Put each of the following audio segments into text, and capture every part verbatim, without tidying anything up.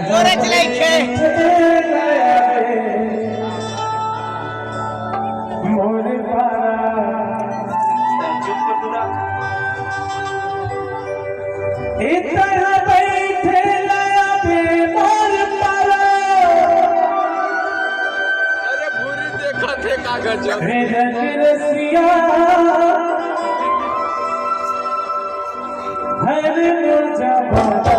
जोरे चलाइखे। मोर पारा। इतना बैठे लया बे मोर पारा। अरे भूरी देखा थे कागज। रे रंग रसिया। हर मोर जमाना।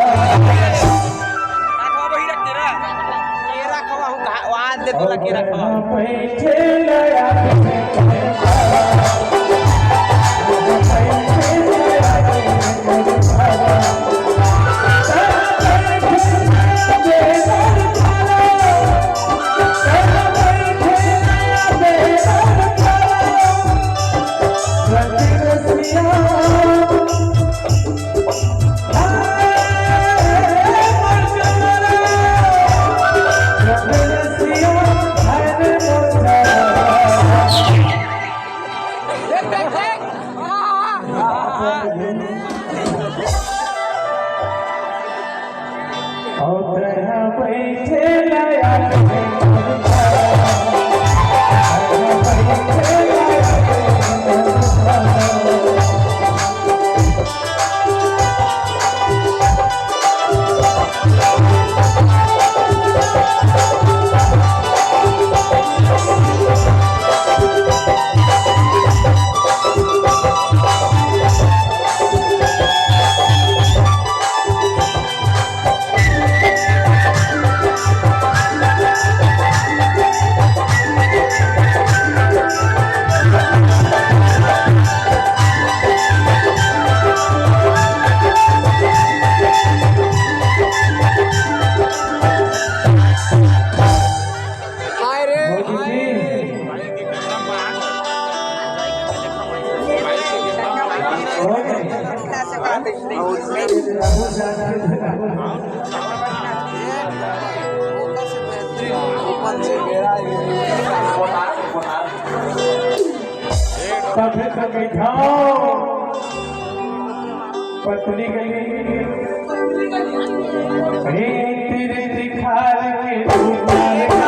केरा खवा, केरा खवा, हूँ, घा-, आवाज दे तोला केरा खवा। बैठे लया हाय रे, भौजी हाय। जी। तभे तो बैठाओ पतली गली। हे तेरे दिखार के तू मार